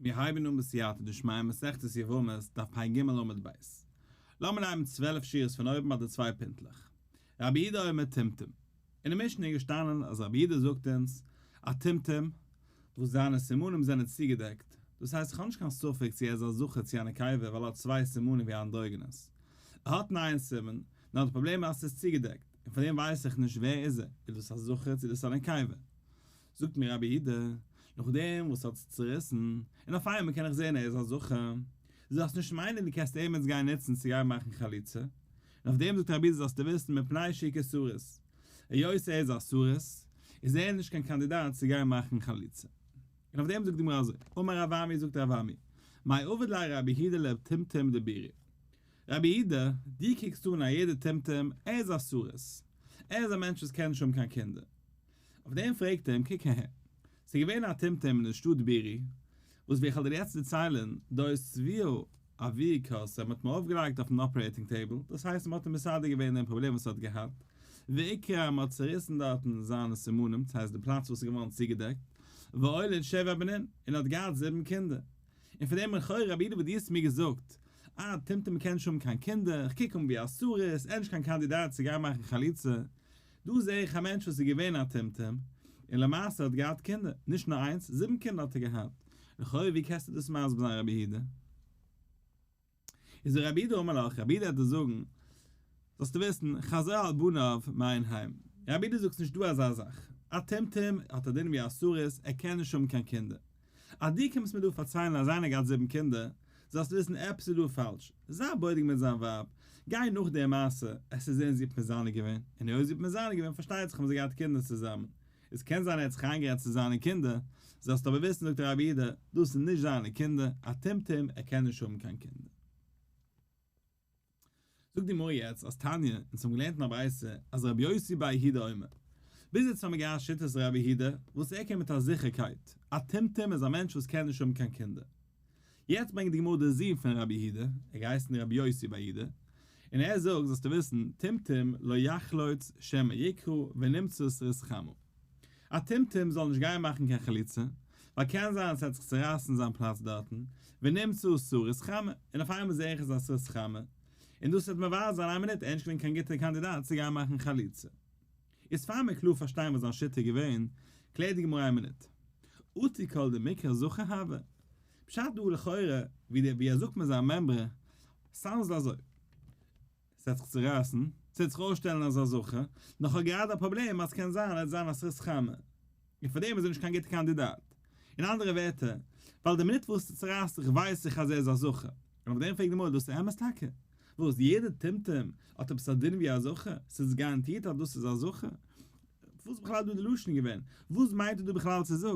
מיר הייבן אן בסייעתא דשמיא מסכת יבמות דף פ"ג עמוד ב'. לאמיר נעמען 12 שורות פון אויבן ביי די צוויי פינטלעך. רבי יהודה אומר טומטום. אין די משנה איז געשטאנען אז רבי יהודה זאגט אונז א טומטום וואס זיינע סימנים זענען צוגעדעקט, דאס הייסט איך האב נישט קיין ספק צו ער איז א זכר צו א נקבה ווייל ער האט צוויי סימנים ווי א אנדרוגינוס. ער האט נאר איין סימן, נאר די פראבלעם איז אז ס'איז צוגעדעקט, און פאר דעם ווייס איך נישט ווער איז ער, איז דאס א זכר צו דאס א נקבה. זאגט מיר רבי יהודה, נאכדעם וואס ס'האט זיך צוריסן, און אויף איינמאל קען איך זען ער איז א זכר, דו זאלסט נישט מיינען דו קענסט אים יעצט גיין נוצן צו גיין מאכן חליצה, און אויף דעם זאגט רבי יהודה זאלסטו וויסן מפני שהוא כסריס, היות ער איז א סריס, איז ער נישט קיין קאנדידאט צו גיין מאכן חליצה. און אויף דעם זאגט די גמרא אזוי, אמר רב אמי זאגט רב אמי, מאי עביד ליה רבי יהודה לטומטום דבירי, רבי יהודה, דו קוקסט אן א יעדע טומטום, ער איז א סריס, ער איז א מענטש וואס קען נישט האבן קיין קינדער, אויף דעם פרעגט ער אים, קוק אהער, ס'איז געווען א טומטום אין די שטאט בירי, וואס ווי איך וועל דיר יעצט דערציילן, דאותביה עבורי כורסא, מ'האט אים ארויפגעלייגט אויפן operating table, דאס הייסט מ'האט אים מסדר געווען דעם פראבלעם וואס ער האט געהאט, ואיקרע מ'האט צעריסן דארטן זיינע סימנים, דאס הייסט די פלאץ וואס איז געווארן צוגעדעקט, ואוליד שבע בנין, און ער האט געהאט זיבן קינדער. און פון דעם לכאורה רבי יהודה וואס דו האסט מיר געזאגט, א טומטום קען נישט האבן קיין קינדער, איך קוק אן ווי א סריס, ער איז נישט קיין קאנדידאט צו גיין מאכן חליצה, דא זעה איך א מענטש וואס איז געווען א טומטום, און למעשה האט געהאט קינדער, נישט נאר איינס, זיבן קינדער האט ער געהאט, לכאורה ווי קענסטו דאס מסביר זיין רבי יהודה? איז דער רבי יהודה אמר לך, רבי יהודה וועט דיר זאגן, זאלסטו וויסן, חזור על בניו מאין הם, רבי יהודה זאגט ס'נישט דא אזא זאך, א טומטום האט א דין ווי א סריס, ער קען נישט האבן קיין קינדער, אז דו קומסט מיר דא פארציילן אז איינער געהאט זיבן קינדער, זאלסטו וויסן עפעס איז דא פאלש, זיי בודק מיט זיין ווייב, גיי נאך די מעשה, עס איז זעהן זי האט מזנה געווען, און היות זי האט מזנה געווען פארשטייט זיך האבן זיי געהאט קינדער צוזאמען, עס קען זיין ער האט זיך איינגערעדט ס'איז זיינע קינדער, זאלסטו אבער וויסן זאגט רבי יהודה, דאס איז נישט זיינע קינדער, א טומטום, ער קען נישט האבן קיין קינדער. זאגט די גמרא יעצט אז תניא, אונז האבן געלערנט אין א ברייתא אז רבי יוסי בר יהודה אומר, ביז יעצט האבן מיר געהאט שיטת רבי יהודה וואס ער קומט מיט א זיכערקייט, א טומטום איז א מענטש וואס קען נישט האבן קיין קינדער. יעצט ברענגט די גמרא די זון פון רבי יהודה, ער האט געהייסן רבי יוסי בר יהודה, און ער זאגט זאלסטו וויסן, טומטום לא יחלוץ שמא יקרע ונמצא סריס חמה. א טומטום זאל נישט גיין מאכן קיין חליצה, ווייל קען זיין עס וועט זיך צורייסן זיין פלאץ דארטן, ונמצא סריס חמה, און אויף איינמאל זעה איך עס א סריס חמה, און דאס וועט מבאר זיין איין מינוט ער איז נישט געווען קיין גוטער קאנדידאט צו גיין מאכן חליצה. איז פאר מיר קלאר פארשטיין וואס זיין שיטה איז געווען, קלערט די גמרא איין מינוט. אטו כל דמיקרע זכר הוי. פשט דא לכאורה, ווי דער ווי ער זאגט מיט זיין מימרא, sounds אזוי. ס'וועט זיך צורייסן, ס'וועט זיך אויסשטעלן אז א זכר, נאר כ'האב גראדע א פראבלעם אז ס'קען זיין ער וועט זיין א סריס חמה, און פאר דעם איז ער נישט קיין גוטע קאנדידאט. אין אנדערע ווערטער, ווייל די מינוט וואס ס'צורייסט זיך ווייס איך אז ער איז א זכר. און אויף דעם פרעגט די גמרא, דאס איז אמת טאקע? וואס, יעדע טומטום האט עפעס א דין ווי א זכר? ס'איז גאראנטירט אז דאס איז א זכר? וואס איז בכלל דא די לשון געווען? וואס מיינט ער דא בכלל צו זאגן?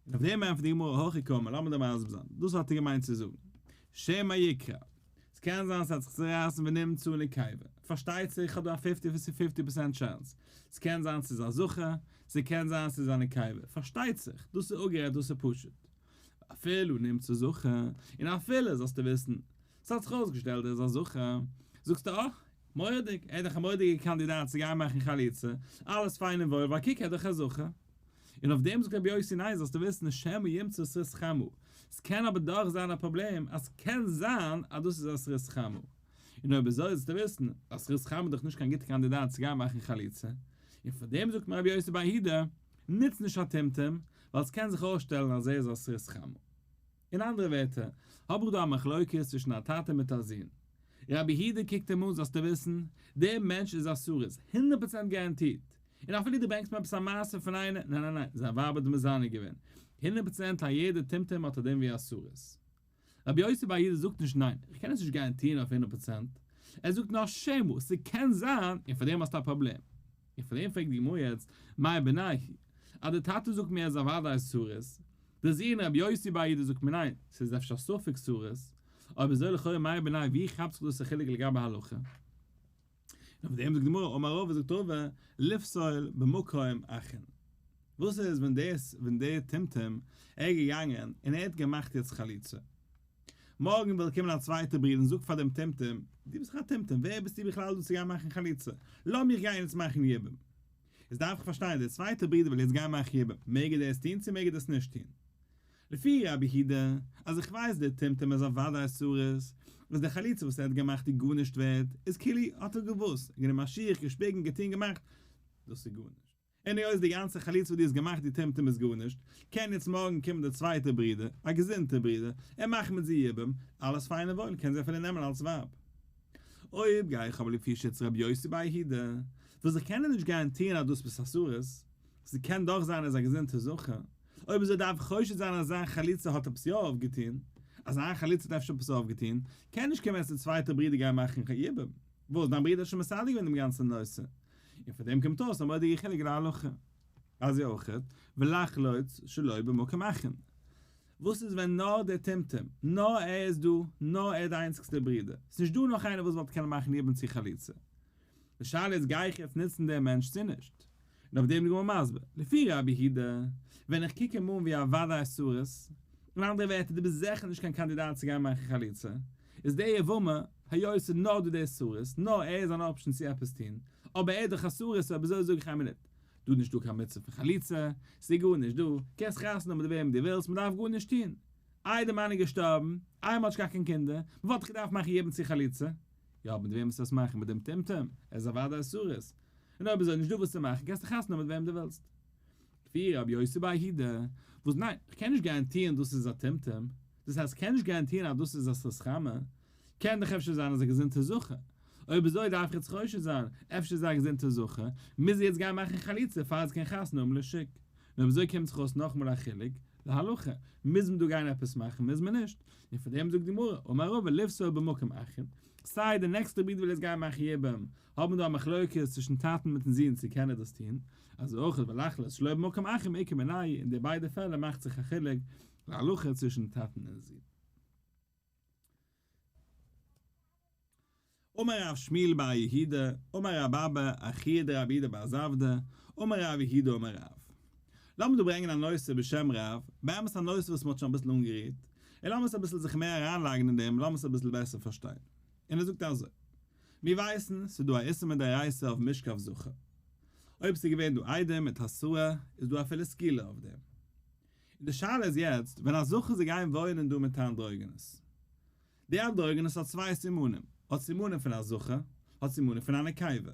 און אויף דעם ענטפערט די גמרא, הכי קאמר, לאמיר דיר מסביר זיין, דאס האט ער געמיינט צו זאגן, שמא יקרע, ס'קען זיין ס'האט זיך צערייסן ונמצא נקבה, פארשטייט זיך כ'האב דא א fifty fifty percent chance, ס'קען זיין ס'איז א זכר, ס'קען זיין ס'איז א נקבה, פארשטייט זיך, דאס איז אפגערעדט דאס איז פשוט. אפילו נמצא זכר, און אפילו זאלסטו וויסן, ס'האט זיך אויסגעשטעלט ער איז א זכר, זאגסטו אה, מורא'דיג, ער איז דאך א מורא'דיגער קאנדידאט צו גיין מאכן חליצה, אלעס פיין און וואויל ווייל קוק ער איז דאך א זכר. און אויף דעם זאגט רבי יוסי ניין זאלסטו וויסן שמא ימצא סריס חמה, ס'קען אבער דאך זיין א פראבלעם אז ס'קען זיין אז דאס איז א סריס חמה, און אויב אזוי זאלסטו וויסן אז סריס חמה איז דאך נישט קיין גוטע קאנדידאט צו גיין מאכן חליצה, און פאר דעם זאגט מיר רבי יוסי בר יהודה נוץ נישט א טומטום ווייל ס'קען זיך אויסשטעלן אז ער איז א סריס חמה. אין אנדערע ווערטער, האב איך דא א מחלוקת צווישן א טאטע מיט א זון. רבי יהודה קוקט אים אן, זאלסטו וויסן, דער מענטש איז א סריס, הונדערט פראצענט גאראנטירט. און אפילו דו ברענגסט מיר עפעס א מעשה פון איינער, ניין ניין ניין, זיין ווייב האט מזנה געווען. הונדערט פראצענט א יעדער טומטום האט א דין ווי א סריס. רבי יוסי בר יהודה זאגט נישט ניין, איך קען עס נישט גאראנטירן אויף הונדערט פראצענט. ער זאגט נאר שמא, ס'קען זיין, און פאר דעם האסטו א פראבלעם. און פאר דעם פרעגט די גמרא יעצט, מאי בינייהו? אז דער טאטע זאגט מיר אז אוודאי סריס, דער זון רבי יוסי בר יהודה זאגט מיר ניין, ס'איז אפשר ספק סריס, אויב אזוי לכאורה מאי בינייהו ווי כאפט זיך דאס א חילוק לגבי הלכה? און אויף דעם זאגט די גמרא, אמר רבא זאגט רבא, לפסול במקום אחין. וואס איז ווען דאס ווען דער טומטום ער איז געגאנגען און ער האט געמאכט יעצט חליצה, מארגן וויל קומען א צווייטער ברודער און זאגט פאר דעם טומטום, דו ביסט דאך א טומטום, ווער ביסטו בכלל דא צו גיין מאכן חליצה, לאז מיך גיין יעצט מאכן יבום. איז דארף איך פארשטיין, דער צווייטער ברודער וויל יעצט גיין מאכן יבום, מעג ער דאס טון צו מעג ער דאס נישט טון? לפי רבי יהודה, אז איך ווייס דער טומטום איז אוודאי סריס, איז די חליצה וואס ער האט געמאכט איז גארנישט ווערד, איז כאילו האט ער געוואוסט, גענומען א שיך, געשפיגן, געטון, געמאכט, דאס איז גארנישט. און היות די גאנצע חליצה וואס דו האסט געמאכט די טומטום איז גארנישט, קען יעצט מארגן קומען די צווייטע ברודער, א געזונטע ברודער, און מאכן מיט זי יבום, אלעס פיין און וואויל, קען זי אפילו נעמען אלס ווייב. אויב גיי איך אבער לפי שיטת רבי יוסי בר יהודה, וואס איך קען נישט גאראנטירן אז דאס ביסט א סריס, ס'קען דאך זיין ער איז א געזונטע זכר, אויב אזוי דארף איך חושד זיין אז זיין חליצה האט עפעס יא אויפגעטון, אז זיין חליצה האט אפשר עפעס אויפגעטון, קען נישט קומען יעצט די צווייטע ברודער גיין מאכן יבום, וואס דיין ברודער האט שוין מסדר געווען דעם גאנצן נושא, און פון דעם קומט אויס א מורא'דיגע חילוק להלכה. אזוי אויך, ולחלוץ שלא במקום אחין. וואס איז ווען נאר דער טומטום, נאר ער איז דא, נאר ער איז די איינציגסטער ברודער, ס'איז נישט דא נאך איינער וואס וואלט קענען מאכן יבום צו חליצה. די שאלה איז גיי איך יעצט נוצן דעם מענטש צו נישט? און אויף דעם איז די גמרא מסביר, לפי רבי יהודה, ווען איך קוק אים אן ווי א וודאי סריס, אין אנדערע ווערטער דו ביסט זיכער נישט קיין קאנדידאט צו גיין מאכן חליצה, איז די יבמה, היות ס'איז נאר דא דער סריס, נאר ער איז אן option צו עפעס טון, אבער ער איז דאך א סריס אויב אזוי זאג איך איין מינוט, דא איז נישטא קיין מצוה פון חליצה, ס'איז גארנישט דא, קענסט חתונה האבן מיט וועם דו ווילסט, מ'דארף גארנישט טון. איי די מאן איז געשטארבן, איי מ'האט נישט געהאט קיין קינדער, מ'וואלט דאך געדארפט מאכן יבום צו חליצה. יא, מיט וועם וועסטו עס מאכן? מיט דעם טומטום? ער איז אוודאי סריס. און אויב אזוי נישטא וואס צו מאכן, קענסטו חתונה האבן מיט וועם דו ווילסט. לפי רבי יוסי בר יהודה, וואס ניין, כ'קען נישט גאראנטירן דאס איז א טומטום, דאס הייסט כ'קען נישט גאראנטירן אז דאס איז א סריס חמור, קען דאך אפשר זיין אז א געזונטע זכר, אויב אזוי דארף איך יעצט חושד זיין, אפשר איז ער א געזונטע זכר, מוז ער יעצט גיין מאכן חליצה פאר ער קען חתונה האבן לשוק. און אויב אזוי קומט זיך אויס נאכאמאל א חילוק להלכה, מוז מען דא גיין עפעס מאכן מוז מען נישט, און פאר דעם זאגט די גמרא, אמר רבא לפסול במקום אחין, סיי די נעקסטע ברודער וויל יעצט גיין מאכן יבום, האט מען דא א מחלוקת צווישן טאטן מיטן זון צו קען ער דאס טון, אזוי אויך ולחלוץ שלא במקום אחין איכא בינייהו, אין די ביידע פעלער מאכט זיך א חילוק להלכה צווישן טאטן און זון. אמר רב שמואל בר יהודה, אמר רב אבא, אחיה דרבי יהודה בר זבדא, אמר רב יהודה אמר רב. לאמיר דא ברענגען א נושא בשם רב, באמת א נושא וואס מ'האט שוין אביסל אנגערירט, און לאמיר עס אביסל זיך מער אריינלייגן אין דעם, לאמיר עס אביסל בעסער פארשטיין. און ער זאגט אזוי, מיר ווייסן ס'איז דא א איסור מדאורייתא אויף משכב זכר. אויב ס'איז געווען דא עדים מיט התראה, איז דא אפילו סקילה אויף דעם. און די שאלה איז יעצט, ווען א זכר זאל גיין וואוינען דא מיט א אנדרוגינוס, די אנדרוגינוס האט צוויי סימנים, האט סימנים פון א זכר, האט סימנים פון א נקבה.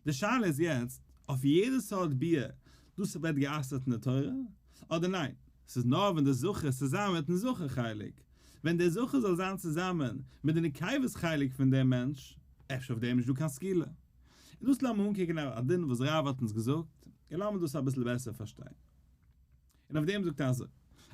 די שאלה איז יעצט, אויף יעדע סארט ביאה, דאס ווערט גע'אסר'ט אין די תורה, אדער ניין, ס'איז נאר ווען די זכר איז צוזאמען מיט'ן זכר חלק, ווען דער זכר זאל זיין צוזאמען מיט די נקבה'ס חלק פון דעם מענטש, אפשר אויף דעם איז נישטא קיין סקילה. און דאס לאמיר אנקוקן א דין וואס רב האט אונז געזאגט, און לאמיר דאס אביסל בעסער פארשטיין. און אויף דעם זאגט ער אזוי,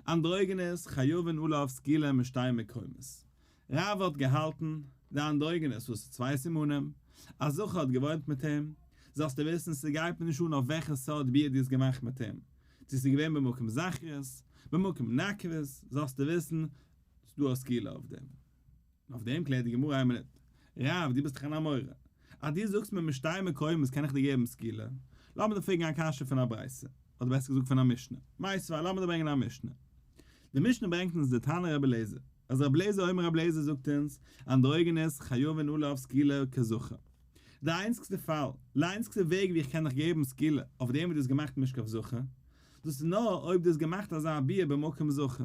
אנדרוגינוס חייבין עליו סקילה משתי מקומות, רב האט געהאלטן, די אנדרוגינוס וואס איז צוויי סימנים, א זכר האט געוואוינט מיט אים, זאלסטו וויסן ס'גייט מיר נישט אן אויף וועלכע סארט ביאה דו האסט געמאכט מיט אים, צו ס'איז געווען במקום זכרות, במקום נקבות, זאלסטו וויסן, ס'דא א סקילה אויף דעם. און אויף דעם קלערט די גמרא איין מינוט, רב דו ביסט דאך אן אמורא, אז דו זאגסט מיר משתי מקומות קען איך דיר געבן סקילה, לאמיר דיר פרעגן א קשיא פון א ברייתא, אדער בעסער געזאגט פון א משנה, מיתיבי לאמיר דיר ברענגען א משנה. די משנה ברענגט אונז די תנא רבי אליעזר, אז רבי אליעזר אומר רבי אליעזר זאגט אונז, אנדרוגינוס חייבין עליו סקילה כזכר. די איינציגסטע פאל, די איינציגסטע וועג ווי איך קען דיך געבן סקילה אויף דעם וואס דו האסט געמאכט משכב זכר, דאס איז נאר אויב דו האסט געמאכט אזא ביאה במקום זכר.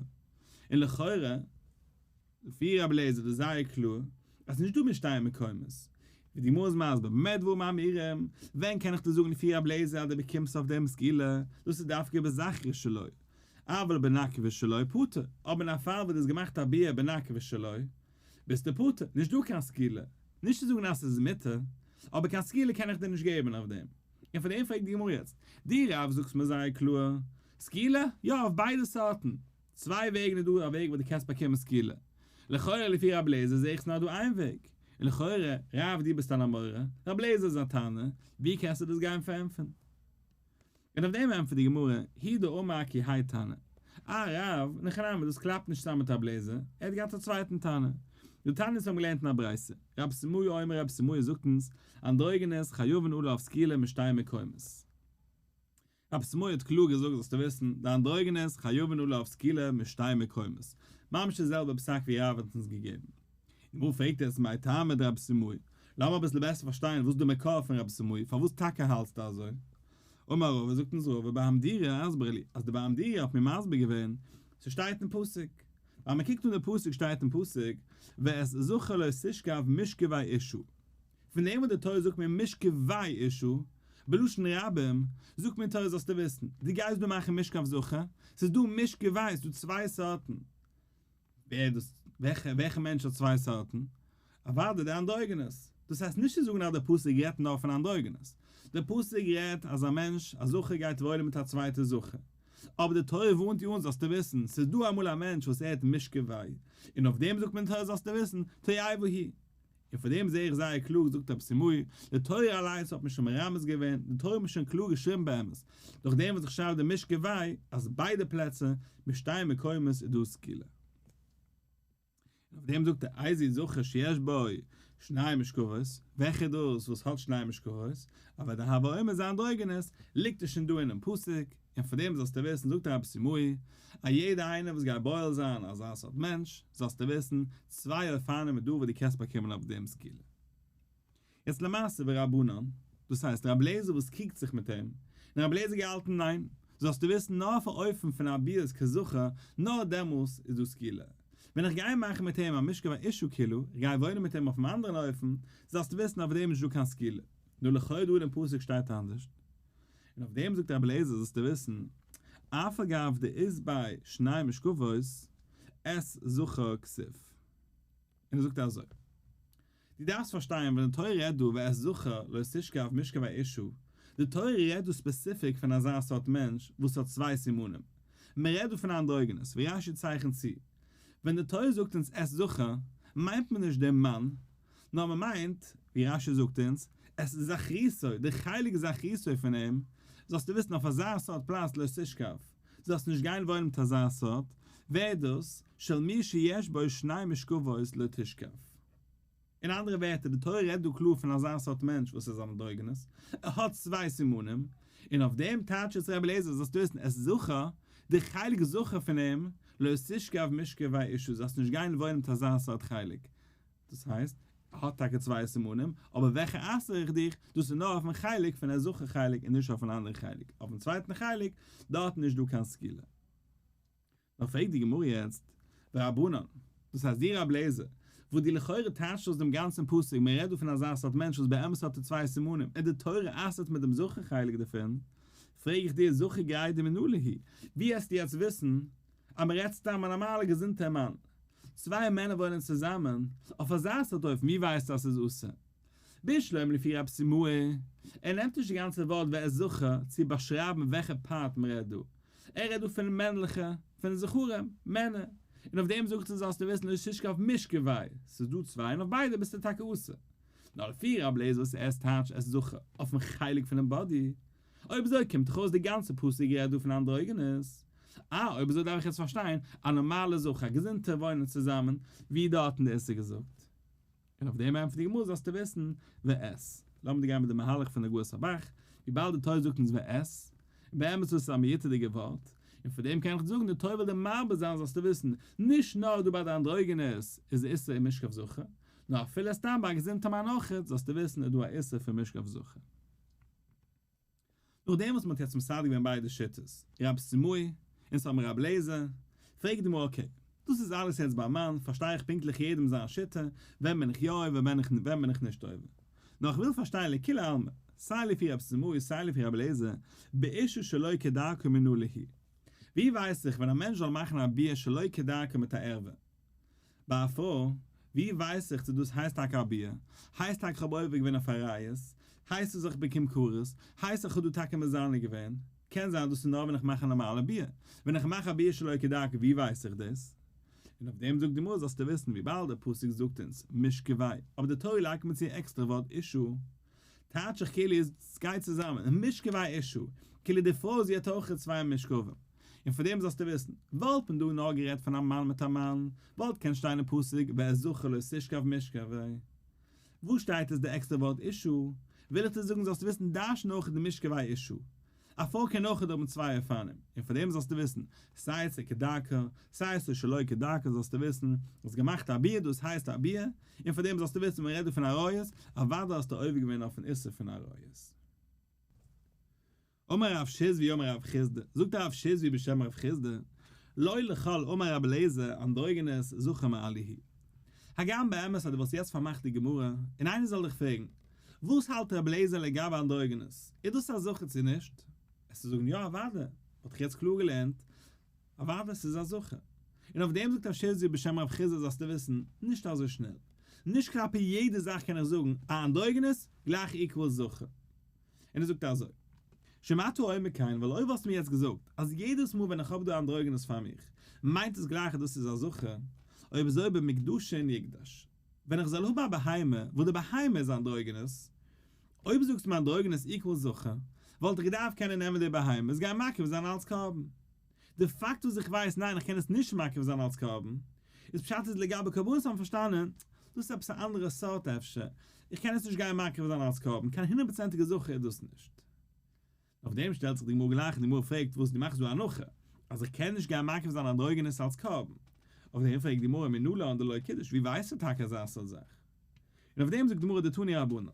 און לכאורה, לפי רבי אליעזר איז דאס זייער קלאר אז ס'נישט דא משתי מקומות, ווי די גמרא איז מסביר במה דברים אמורים, ווען קען איך דיר זאגן לפי רבי אליעזר אז דו באקומסט אויף דעם סקילה, דאס איז דווקא בזכר שלו, אבל בנקבה שלו פטור, אבער אין א פאל וואס דו האסט געמאכט א ביאה בנקבה שלו, ביסטו פטור, נישט דא קיין סקילה, נישט צו זאגן אז ס'איז מותר, אבער קיין סקילה קען איך דיר נישט געבן אויף דעם. און פאר דעם פרעגט די גמרא יעצט, דו רב זאגסט מיר זייער קלאר, סקילה? יא אויף ביידע סארטן, צוויי וועגן איז דא א וועג וואס דו קענסט באקומען סקילה. לכאורה לפי רבי אליעזר זעה איך ס'נאר דא איין וועג. און לכאורה, רב דו ביסט אן אמורא, רבי אליעזר איז א תנא, ווי קענסטו דאס גיין פארענטפערן? און אויף דעם ענטפערט די גמרא, הוא דאמר כי האי תנא. אה רב, אין הכי נמי דאס קלאפט נישט צוזאם מיט רבי אליעזר, ער האט געהאט א צווייטן תנא. דתניא אונז האבן געלערנט אין א ברייתא, רבי סימאי אומר רבי סימאי זאגט אונז, אנדרוגינוס חייבין עליו סקילה משתי מקומות. רבי סימאי האט קלאר געזאגט זאלסטו וויסן, די אנדרוגינוס חייבין עליו סקילה משתי מקומות, ממש די זעלבע פסק ווי רב האט אונז געגעבן. און וואו פרעגט ער עס מאי טעמא דרבי סימאי? לאמיר אביסל בעסער פארשטיין וואס איז די מקור פון רבי סימאי, פארוואס טאקע האלטסטו אזוי? אמר רבא זאגט אונז רבא בר המדירא אסברה לי, אז די בר המדירא האט מיר מסביר געווען, ס'שטייט אין פסוק, ווייל מען קוקט אן די פסוק שטייט אין פסוק ואת זכר לא תשכב משכבי אשה, פון דעם וואס די תורה זאגט מיר משכבי אשה, בלשון רבים, זאגט מיר תורה זאלסטו וויסן, דו גייסט דא מאכן משכב זכר, ס'איז דא משכבי, ס'איז דא צוויי סארטן, ווער איז דאס? וועלכע וועלכע מענטש האט צוויי סארטן? אוודאי די אנדרוגינוס. דאס הייסט נישט צו זאגן אז דער פסוק רעדט נאר פון אנדרוגינוס. דער פסוק רעדט אז א מענטש, א זכר גייט וואוינען מיט א צווייטע זכר. אבער די תורה ווארנט דיר אן זאלסטו וויסן, ס'איז דא אמאל א מענטש וואס ער האט משכבי, און אויף דעם זאגט מען תורה זאלסטו וויסן, תועבה היא. און פון דעם זעה איך זייער קלאר זאגט רבי סימאי, די תורה אליינס האט מיר שוין מרמז געווען, די תורה האט מיר שוין קלאר געשריבן באמת, דורך דעם וואס איך שרייב די משכבי, אז ביידע פלעצער, בשתי מקומות איז דא סקילה. און אויף דעם זאגט ער איזהו זכר שיש בו שני משכבות, וועלכע איז דאס וואס האט שני משכבות, אבער די הוה אומר זה אנדרוגינוס, ליגט עס שוין דא אינעם פסוק, און פון דעם זאלסטו וויסן, זאגט רבי סימאי, א יעדער איינער וואס גייט בועל זיין אזא סארט מענטש, זאלסטו וויסן, צוויי אופנים איז דא וואס דו קענסט באקומען אויף דעם סקילה. יעצט למעשה ורבנן, דאס הייסט רבי אליעזר וואס קריגט זיך מיט אים, און רבי אליעזר געהאלטן ניין, זאלסטו וויסן נאר אויף א אופן פון א ביאת כזכר, נאר דעמאלס איז דא סקילה. ווען איך גיי מאכן מיט אים א משכב אשה כאילו, איך גיי וואוינען מיט אים אויפן אנדערן אופן, זאלסטו וויסן אויף דעם איז נישט דא קיין סקילה. נו לכאו' דא אינעם פסוק שטייט אנדערשט. און אויף דעם זאגט רבי אליעזר זאלסטו וויסן, אף על גב דאית ביה שני משכבות, את זכר כתיב. און ער זאגט אזוי, דו דארפסט פארשטיין ווען די תורה רעדט דא ואת זכר לא תשכב משכבי אשה, די תורה רעדט דא specific פון אזא סארט מענטש וואס האט צוויי סימנים, מען רעדט דא פון אנדרוגינוס, ווי רש"י צייכנט צו, ווען די תורה זאגט אונז את זכר, מיינט מען נישט דעם מאן, נאר מען מיינט, ווי רש"י זאגט אונז, את זכרותו, די חלק זכרותו פון אים, זאלסטו וויסן אויף אזא סארט פלאץ לא תשכב, זאלסט נישט גיין וואוינען מיט אזא סארט, ווער דאס, של מי שיש בו שני משכבות לא תשכב. אין אנדערע ווערטער, די תורה רעדט דא קלאר פון אזא סארט מענטש וואס איז אנדרוגינוס, ער האט צוויי סימנים, און אויף דעם טייטשט עס רבי אליעזר זאלסטו וויסן את זכר, די חלק זכר פון אים, לא תשכב משכבי אשה, זאלסט נישט גיין וואוינען מיט אזא סארט חלק, דאס הייסט, ער האט טאקע צוויי סימנים, אבער וועלכע אסר איך דיך, דאס איז נאר אויפן חלק פון את זכר חלק און נישט אויפן אנדערן חלק, אויפן צווייטן חלק, דארט איז נישט דא קיין סקילה. נאר פרעגט די גמרא יעצט, ורבנן, דאס הייסט דו רב לעזער, וואס דו לכאורה טייטשט אויס דעם גאנצן פסוק, מען רעדט דא פון אזא סארט מענטש וואס באמת האט ער צוויי סימנים, און די תורה אסר'ט מיט דעם זכר חלק דערפון, פרעג איך דיר זכר גרידא מנא להו, ווי העסטו יעצט וויסן אז מען רעדט סתם א נארמאלער געזונטער מאן, צוויי מענער וואוינען צוזאמען, אויף אזא סארט אופן, ווי ווייסטו אז ס'איז אסור? בשלמא לפי רב סימאי, ער נעמט נישט די גאנצע ווארט ואת זכר צו באשרייבן וועלכע part מ'רעדט דא, ער רעדט דא פון מענליכע, פון זכרים, מענער, און אויף דעם זאגט ער זאלסטו וויסן לא תשכב משכבי, ס'איז דא צוויי און אויף ביידע ביסטו טאקע אסור. נאר לפי רב לעזער וואס עס טייטש את זכר אויפן חלק פונעם body, אויב אזוי קומט דאך אויס די גאנצע פסוק רעדט דא פון אנדרוגינוס. אה, אויב אזוי דארף איך יעצט פארשטיין, א נארמאלע זכר, א געזונטע וואוינען צוזאמען, ווי דארט אין די איסור געזאגט. און אויף דעם ענטפערט די גמרא זאלסטו וויסן, ואת. לאמיר דיר גיין מיט די מהלך פון הגהות הב"ח, וויבאלד די תורה זאגט אונז ואת, און באמת דאס איז א מיותר'דיגע ווארט, און פון דעם קען איך זאגן די תורה וויל דיר מרבה זיין זאלסטו וויסן, נישט נאר דא ביי די אנדרוגינוס איז די איסור אין משכב זכר, נאר אפילו סתם ביי א געזונטע מאן אויכעט זאלסטו וויסן איז דא א איסור פון משכב זכר. נאכדעם וואס מען האט יעצט מסדר געווען ביידע שיטות, רב סימאי און סאמע רב לעזער, פרעגט די גמרא okay, דאס איז אלעס יעצט ביי מאן, פארשטיי איך פונקטליך יעדעם זיין שיטה, ווען בין איך יא עובר ווען בין איך נישט עובר. נאר איך וויל פארשטיין לכולי עלמא, סיי לפי רב סימאי סיי לפי רב לעזער, באשה שלא כדרכה מנא להו. ווי ווייס איך ווען א מענטש זאל מאכן א ביאה שלא כדרכה מיט א ערווה? ביי א פרוי, ווי ווייס איך צו דאס הייסט טאקע א ביאה? הייסט טאקע איך האב עובר געווען אויף עריות? הייסט עס איך באקום כרת? הייסט איך האב דא טאקע מזנה געווען? קען זיין דאס איז נאר ווען איך מאך א נארמאלע ביאה. ווען איך מאך א ביאה שלא כדרכה ווי ווייס איך דאס? און אויף דעם זאגט די גמרא זאלסטו וויסן וויבאלד דער פסוק זאגט אונז משכבי אבער די תורה לייגט מיר צו א עקסטערע ווארט אשה, טייטש איך כאילו עס גייט צוזאמען, משכבי אשה, כאילו די פרוי זי האט אויך צוויי משכבים, און פון דעם זאלסטו וויסן, וואלט מען דא נאר גערעדט פון א מאן מיט א מאן, וואלט קען שטיין אין פסוק ואת זכר לא תשכב משכבי. וואו שטייט עס די עקסטערע ווארט אשה? וויל איך דיר זאגן זאלסטו וויסן דרש'ן אויך די משכבי אשה. א פרוי קען אויך האבן צוויי אופנים, און פון דעם זאלסטו וויסן, סיי עס איז כדרכה, סיי עס איז שלא כדרכה זאלסטו וויסן, האסט געמאכט א ביאה דאס הייסט א ביאה, און פון דעם זאלסטו וויסן ווען מ'רעדט דא פון עריות, אוודאי האסטו עובר געווען אויפן איסור פון עריות. אמר רב שיזבי אמר רב חסדא, זאגט רב שיזבי בשם רב חסדא, לא לכל אמר רבי אליעזר אנדרוגינוס זכר מעליא הוא. הגם באמת אז דו וואלסט יעצט פארמאכט די גמרא, און איינער זאל דיך פרעגן, וואס האלט רבי אליעזר לגבי אנדרוגינוס, איז דאס א זכר צו נישט? וועסטו זאגן יא אוודאי, האט איך יעצט קלאר געלערנט, אוודאי ס'איז א זכר. און אויף דעם זאגט רב שיזבי בשם רב חסדא זאלסטו וויסן, נישט אזוי שנעל. נישט כלפי יעדע זאך קען איך זאגן א אנדרוגינוס גלייך equals זכר. און ער זאגט אזוי, שאם אתה אומר כן, ווייל אויב וואלסטו מיר יעצט געזאגט אז יעדעס מאל ווען איך האב דא אנדרוגינוס פאר מיך, מיינט עס גלייך אז דאס איז א זכר, אויב אזוי במוקדשין יקדש. ווען איך זאל האבן א בהמה וואס די בהמה איז אנדרוגינוס, אויב זאגסטו מיר אנדרוגינוס equals זכר, וואלט איך געדארפט קענען נעמען די בהמה עס גיין מקריב זיין אלץ קרבן. די פאקט וואס איך ווייס ניין איך קען עס נישט מקריב זיין אלץ קרבן, איז פשט איז לגבי קרבנות האט מען פארשטאנען, דאס איז עפעס א אנדערע סארט אפשר, איך קען עס נישט גיין מקריב זיין אלץ קרבן, קיין הונדערט פראצענטיגע זכר איז דאס נישט. אויף דעם שטעלט זיך די גמרא גלייך און די גמרא פרעגט וואס דו מאכסט דא א הנחה אז איך קען נישט גיין מקריב זיין אנדרוגינוס אלץ קרבן? אויף דעם פרעגט די גמרא מנלן דלא קידש ווי ווייסטו טאקע אזא סארט זאך? און אויף דעם זאגט די גמרא דתנו רבנן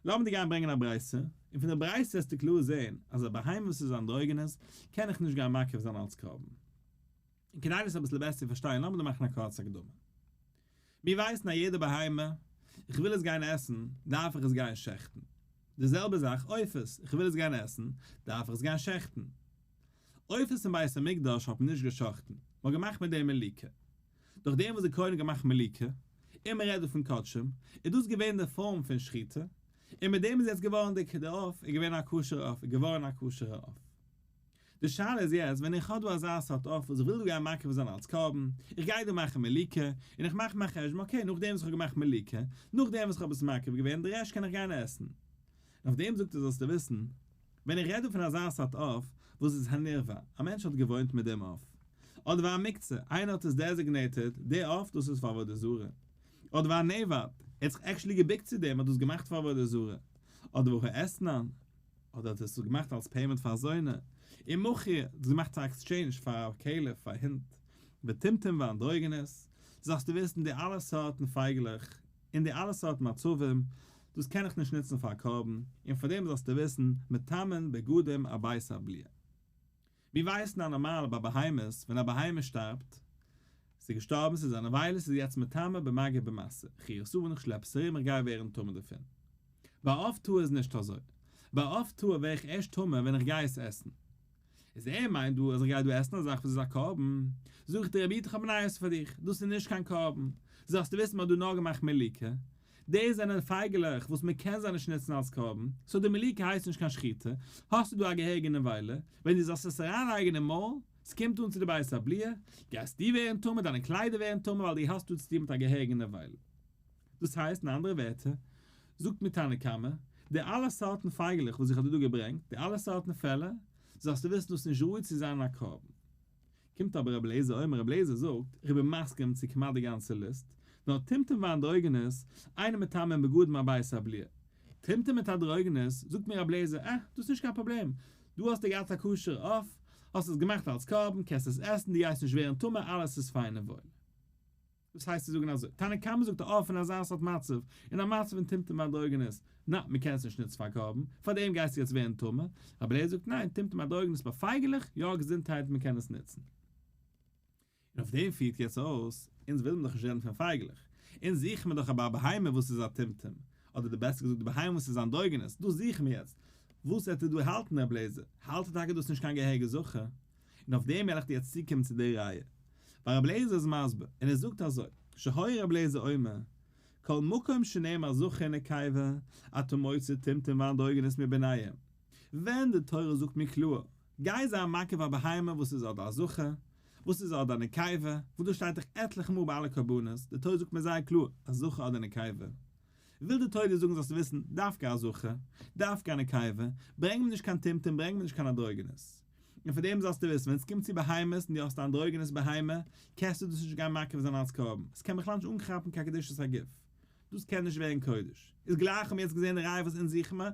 לאמיר דיר גיין ברענגען א ברייתא און פון די ברייתא וועסטו קלאר זען אז א בהמה וואס איז אנדרוגינוס קען איך נישט גיין מקריב זיין אלץ קרבן. און כדי דאס אביסל בעסער צו פארשטיין לאמיר דא מאכן א קורצע הקדמה. מיר ווייסן א יעדע בהמה, איך וויל עס גיין עסן, דארף איך עס גיין שעכטן. די זעלבע זאך עופות, איך וויל עס גיין עסן, דארף איך עס גיין שעכטן. עופות אין בית המקדש האט מען נישט געשאכטן, מען האט געמאכט מיט דעם מליקה. דורך דעם וואס די כהן האט געמאכט מליקה, און מען רעדט דא פון קדשים, איז דאס געווען די פארם פון שחיטה, און מיט דעם איז יעצט געווארן די עוף איז געווען א כשר'ע עוף, איז געווארן א כשר'ע עוף. די שאלה איז יעצט, ווען איך האב דא אזא סארט עוף וואס איך וויל דא גיין מקריב זיין אלס קרבן, איך גיי דא מאכן מליקה, און איך מאך מיין חשבון, okay, נאכדעם וואס איך האב געמאכט מליקה, נאכדעם וואס איך האב עס מקריב געווען, די רעשט קען איך גיין עסן. און אויף דעם זאגט ער זאלסטו וויסן, ווען איך רעד דא פון אזא סארט עוף וואס איז הנרבע, א מענטש האט געוואוינט מיט דעם עוף, אדער והמוקצה, איינער האט עס designated, די עוף דאס איז פאר עבודה זרה, אדער והנאבד, ער האט זיך actually געבוקט צו דעם, האט דאס געמאכט פאר עבודה זרה, אדער והאתנן, אדער האט ער עס געמאכט אלס payment פאר א זונה, ומחיר, האט עס געמאכט פאר exchange פאר א כלב, פאר א הונט, וטומטום ואנדרוגינוס, זאלסטו וויסן די אלע סארטן פייגלעך, און די אלע סארטן מצבים, דאס קען איך נישט נוצן פאר א קרבן, און פאר דעם זאלסטו וויסן, מטמאין בגדים עד בית הבליעה. מיר ווייסן א נארמאלע ביי בהמות, ווען א בהמה שטארבט, ס'איז געשטארבן, ס'איז א נבילה, ס'איז יעצט מטמא במגע במשא, כ'ריר עס אן, כ'שלעפ עס ארום, איך גיי ווערן טמא דערפון. ביי עוף טהור איז נישט אזוי. ביי עוף טהור ווער איך ערשט טמא ווען איך גיי עס עסן. איז ער מיינט דא אז איך גיי דא עסן א זאך וואס איז א קרבן. זאג איך דיר רבי איד איך האב נייעס פאר דיך, דאס איז נישט קיין קרבן. זאלסטו וויסן מ'האט דא נאר געמאכט מליקה. די זענען פייגעלעך וואס מען קען זיי נישט נוצן אלס קרבן, so די מליקה הייסט נישט קיין שחיטה, האסטו דא א געהעריגע נבילה, ווען דו זאלסט עס אריינלייגן אין מויל, ס'קומט אן צו די בית הבליעה, גייסטו ווערן טמא, דיינע קליידער ווערן טמא ווייל דו האסט דא צוטון מיט א געהעריגע נבילה. דאס הייסט אין אנדערע ווערטער, זאגט מיר תנא קמא, די אלע סארטן פייגעלעך וואס איך האב דיר דא געברענגט, די אלע סארטן פעלער, זאלסטו וויסן דאס איז נישט ראוי צו זיין א קרבן. קומט אבער רבי אליעזר אומר, רבי אליעזר זאגט, איך בין מסכים צו כמעט די גאנצע ליסט, נאר טומטום ואנדרוגינוס, אינן מטמאין בגדים עד בית הבליעה. טומטום מיט אנדרוגינוס, זאגט מיר רבי אליעזר, אה, דאס איז נישט קיין פראבלעם, דא האסטו געהאט א כשר עוף, האסט עס געמאכט אלס קרבן, קענסט עס עסן, דו גייסט נישט ווערן טמא, אלעס איז פיין און וואויל. דאס הייסט צו זאגן אזוי, תנא קמא זאגט אויף אין אזא סארט מצב, אין א מצב פון טומטום ואנדרוגינוס, נא, מען קען עס נישט נוצן פאר קרבן, פאר דעם גייסטו יעצט ווערן טמא, רבי אליעזר זאגט ניין, טומטום ואנדרוגינוס ביי פייגעלעך, יא געזונטהייט מען קען עס נוצן. און אויף דעם פירט יעצט אויס, אונז וויל מען דאך נישט רעדן פון פייגעלעך, אונז זוכן מיר דאך אבער א בהמה וואס איז א טומטום, אדער די בעסער געזאגט די בהמה וואס איז אנדרוגינוס, דאס זוכן מיר יעצט, וואס וועט ער דא האלטן רבי אליעזר? האלט ער טאקע דאס נישט קיין געהעריגע זכר? און אויף דעם וועל איך דיר יעצט צוקומען צו די ראיה. ווייל רבי אליעזר איז מסביר, און ער זאגט אזוי, שהיה רבי אליעזר אומר, כל מקום שנאמר זכר ונקבה, אתה מוצא טומטום ואנדרוגינוס מביניהם. ווען די תורה זאגט מיר קלאר, גיי זיי מקריב א בהמה וואס איז אדער א זכר, וואס איז אדער א נקבה, וואס דאס שטייט דאך עטליכע מאל ביי אלע קרבנות, די תורה זאגט מיר זייער קלאר, א זכר אדער נקבה. וויל די תורה דיר זאגן זאלסטו וויסן, דווקא א זכר, דווקא א נקבה, ברענג מיר נישט קיין טומטום, ברענג מיר נישט קיין אנדרוגינוס. און פאר דעם זאלסטו וויסן, ווען עס קומט צו בהמות און דו האסט א אנדרוגינוס בהמה, קענסטו דאס נישט גיין מקריב זיין אלס קרבן, עס קען בכלל נישט אנכאפן קיין קדושת הגוף, דאס קען נישט ווערן קודש. איז גלייך האבן מיר יעצט געזען די ראיה וואס אונז זוכן מיר,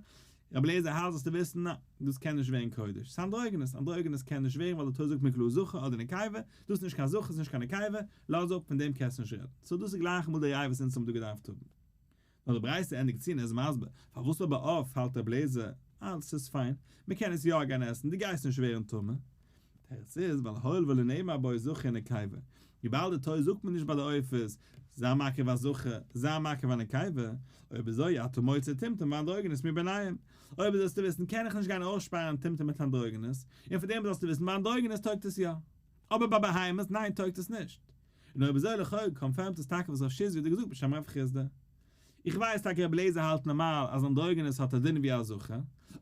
רבי אליעזר האלט זאלסטו וויסן, ניין, דאס קען נישט ווערן קודש, ס'איז אנדרוגינוס, אנדרוגינוס קען נישט ווערן ווייל די תורה זאגט מיר קלאר זכר אדער נקבה, דאס איז נישט קיין זכר, ס'איז נישט קיין נקבה, לאז אפ, פון דעם קענסטו נישט רעדן. so דאס איז גלייך אמאל די ראיה וואס אונז האבן דא געדארפט האבן. נאר די ברייתא ענדיגט צו און ער איז מסביר פארוואס אבער אויף האלט ר' אליעזר אז ס'איז פיין, מ'קען עס יא גיין עסן, דו גייסט נישט ווערן טמא. תירוץ איז, ווייל הואיל ולא נאמר בו זכר ונקבה, וויבאלד די תורה זאגט מיר נישט ביי די עופות, זיי מקריב א זכר, זיי מקריב א נקבה, אויב אזוי אתה מוציא טומטום ואנדרוגינוס מביניהם, אויב אזוי זאלסטו וויסן קען איך נישט גיין אויסשפארן טומטום מיט אנדרוגינוס, און פאר דעם זאלסטו וויסן ביי אנדרוגינוס טויגט עס יא, אבער ביי בהמות ניין טויגט עס נישט. און אויב אזוי לכאו' קאנפירמט עס טאקע וואס רב שיזבי האט דא געזאגט בשם רב חסדא. איך ווייס טאקע רבי אליעזר האלט נארמאל אז אנדרוגינוס האט א דין ווי א זכר,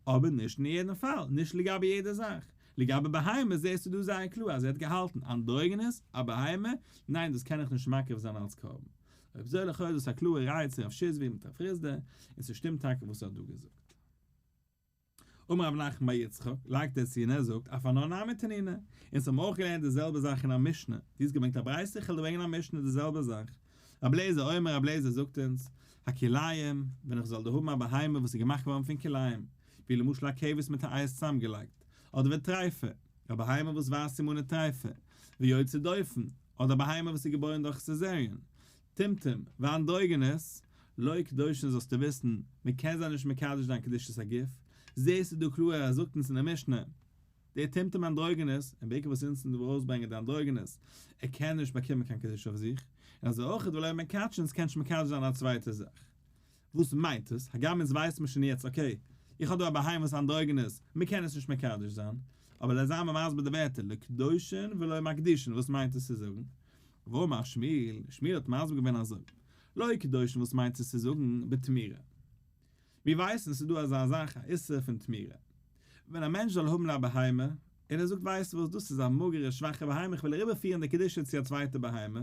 אבער נישט אין יעדן פאל, נישט לגבי יעדע זאך. לגבי בהמות זעסטו דא זייער קלאר אז ער האט געהאלטן אנדרוגינוס, א בהמה, ניין דאס קען איך נישט מקריב זיין אלס קרבן. אויב אזוי לכאו' איז דאס א קלארע ראיה צו רב שיזבי מיט רב חסדא, און ס'שטימט טאקע וואס ער האט דא געזאגט. אמר רב נחמן בר יצחק, לייגט ער צו און ער זאגט, אף אנן נמי תנינא, אונז האבן אויך געלערנט די זעלבע זאך אין א משנה, דו האסט געברענגט א ברייתא, איך וועל דיר ברענגען א משנה די זעלבע זאך. רבי אליעזר אומר, רבי אליעזר זאגט אונז, הכלאים, ווען איך זאל דא האבן א בהמה וואס איז געמאכט געווארן פון כלאים, ווי למשל א כבש מיט א עז צוזאמגעלייגט, אדער וטריפה, א בהמה וואס ווייזט סימני טריפה, ויוצא דופן, אדער א בהמה וואס איז געבוירן דורך cesarean, טומטום, ואנדרוגינוס, לא קדושין זאלסטו וויסן, מען קען זיי נישט מקדש זיין קדושת הגוף, זעסטו דא קלאר ער זאגט אונז אין די משנה, דער טומטום אנדרוגינוס, און בעיקר וואס אונז טון דא ארויסברענגען די אנדרוגינוס, ער קען נישט באקומען קיין קדושה אויף זיך, און אזוי אויך ולא מקדשין, ס'קען נישט מקדש זיין א צווייטע זאך. וואס מיינט עס? הגם אונז ווייסט מען שוין יעצט okay, איך האב דא א בהמה וואס אנדרוגינוס, מען קען עס נישט מקדש זיין, אבער לאז זיי מיר מסביר די ווערטער, לא קדושין ולא מקדישין, וואס מיינט עס צו זאגן? ואמר שמואל, שמואל האט מסביר געווען אזוי, לא קדושין וואס מיינט עס צו זאגן בתמורה? מיר ווייסן ס'איז דא אזא זאך א איסור פון תמורה. ווען א מענטש זאל האבן א בהמה, און ער זאגט ווייסט וואס דאס איז א מאגערע שוואכע בהמה איך וויל אריבערפירן די קדושה צו א צווייטע בהמה,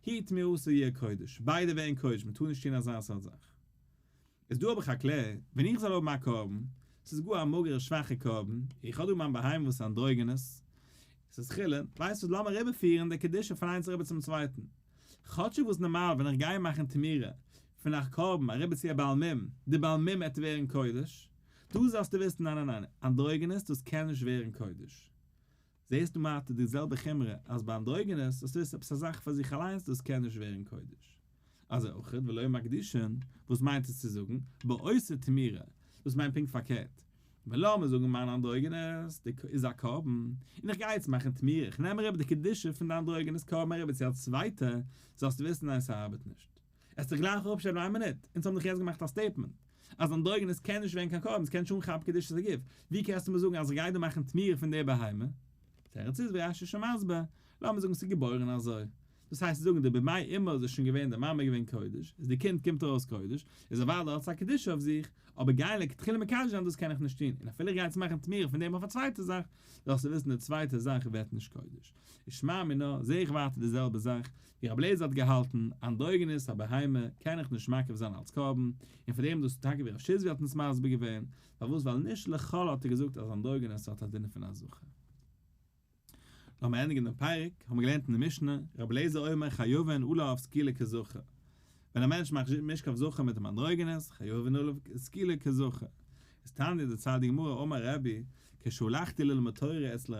היא תמורתו יהיה קודש, ביידע ווערן קודש, מען טאר נישט טון אזא סארט זאך. איז דא האב איך א קלער, ווען איך זאל האבן א קרבן, ס'איז גאר א מאגערע שוואכע קרבן, איך האב דא מיין בהמה וואס איז אנדרוגינוס, ס'איז חולין, ווייסט וואס לאמיר אריבערפירן די קדושה פון איינס אריבער צום צווייטן. כאטשיג וואס נארמאל ווען איך גיי מאכן תמורה פון א קרבן אריבער צו א בעל מום, די בעל מום עט ווערן קודש, דא זאלסטו וויסן ניין ניין ניין, אנדרוגינוס דאס קען נישט ווערן קודש. זעסטו מיינסטו די זעלבע חומרא אז ביי אנדרוגינוס דאס איז עפעס א זאך פאר זיך אליינס דאס קען נישט ווערן קודש. אזוי אויך ולא מקדישין, וואס מיינט עס צו זאגן בעושה תמורה, דאס מיינט פונקט פארקערט, ווען לאמיר זאגן מיין אנדרוגינוס איז א קרבן, און איך גיי יעצט מאכן תמורה, איך נעם אריבער די קדושה פון די אנדרוגינוס קרבן אריבער צו א צווייטע, זאלסטו וויסן ניין ס'ארבעט נישט. עסט דיך גלייך אפשטעלן איין מינוט, אונז האבן דאך יעצט געמאכט א statement אז אנדרוגינוס קען נישט ווערן קיין קרבן, ס'קען נישט אנכאפן קדושת הגוף, ווי קענסטו מיר זאגן אז איך גיי דא מאכן תמורה פון די בהמה? תירוץ איז ווי רש"י איז שוין מסביר, לאמיר זאגן ס'איז געבוירן אזוי, דאס הייסט צו זאגן די במעי אמו איז שוין געווען די מאמע געווען קודש, איז די קינד קומט ארויס קודש, איז אוודאי האט עס א קדושה אויף זיך, אבער גיין לכתחילה מקדש זיין דאס קען איך נישט טון, און אפילו איך גיי יעצט מאכן תמורה פון דעם אויף א צווייטע זאך, זאלסטו וויסן די צווייטע זאך ווערט נישט קודש. איז שמע מינה, זעה איך ווייטער די זעלבע זאך, ווי רבי אליעזר האט געהאלטן, אנדרוגינוס א בהמה קען איך נישט מקריב זיין אלס קרבן, און פאר דעם דאס איז טאקע ווי רב שיזבי האט אונז מסביר געווען, פארוואס ווייל נישט לכל האט ער געזאגט אז אנדרוגינוס האט א דין פון א זכר. לאמיר ענדיגן דעם פרק, האבן מיר געלערנט אין די משנה, רבי אליעזר אומר חייבין עליו סקילה כזכר, ווען א מענטש מאכט משכב זכר מיט דעם אנדרוגינוס, חייבין עליו סקילה כזכר. איז תניא דערציילט די גמרא אמר רבי, כשהלכתי ללמוד תורה אצל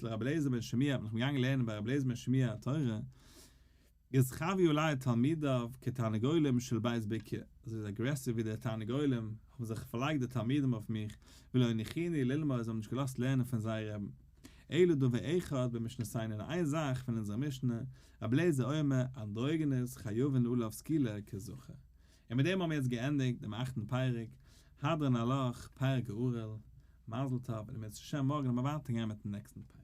רבי אליעזר בן שמוע, ווען איך בין געגאנגען לערנען ביי רבי אליעזר בן שמוע תורה, איז חבו עלי תלמידיו כתרנגולים של בית בקעה, אזוי איז aggressive ווי די תרנגולים, האבן זיך פארלייגט די תלמידים אויף מיך, ולא הניחוני ללמוד, זיי האבן נישט געלאזט לערנען פון זייער רעבן. אלא דבר אחד במשנתינו נאר איין זאך פון אונזער משנה, רבי אליעזר אומר, אנדרוגינוס חייבין עליו סקילה כזכר. און מיט דעם האבן מיר יעצט געענדיגט דעם אכטן פרק, הדרן עלך, פרק הארל, מזל טוב, און אם ירצה השם מארגן וועלן מיר ווייטער גיין מיטן נעקסטן פרק.